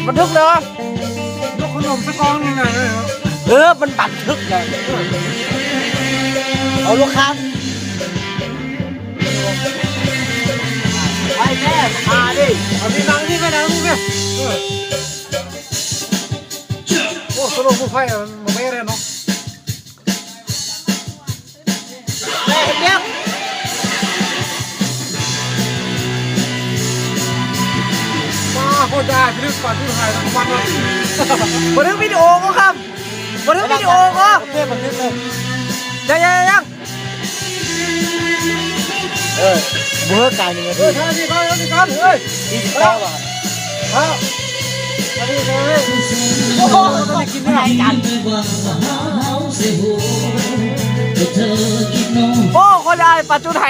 ບັນທຶກເດີ ຍົກຂະໜົມໃສ່ກ້ອງນີ້ນະ. ເອີ ມັນບັນທຶກເລີຍ. ເອົາລູກຄ້າ ໄປແມ່ ມາດິ. ເອົານີ້ນັ່ງນີ້ໄປ ນັ່ງນີ້ໄປ. ເອີ ໂອ້ ສະໂລກູໄຟມັນບໍ່ແມ່ນເນາະ. ແມ່ເຮັດວຽກ ມາໂຄດາຍ ພິລຶກປານທີ່ຫາຍທັງວັນເນາະ. ບັນທຶກວິດີໂອບໍ່ຄັບ? ບັນທຶກວິດີໂອບໍ່? ໂອເຄ ບັນທຶກເລີຍ. ຍັງ ຍັງ ຍັງ ຍັງ. ເອີ ບໍ່ເຮີກາຍໜຶ່ງນາທີ. ເອີ ທາງນີ້ກ່ອນ ທາງນີ້ກ່ອນ ເອີຍ ສີ່ສິບເກົ້າບາດ. ເອີ ອັນນີ້ເລີຍ. ໂອ້ໂຫ ຕອນນີ້ກິນແລ້ວ. ໂອ້ ໂຄດາຍ ປາຈູໄທ.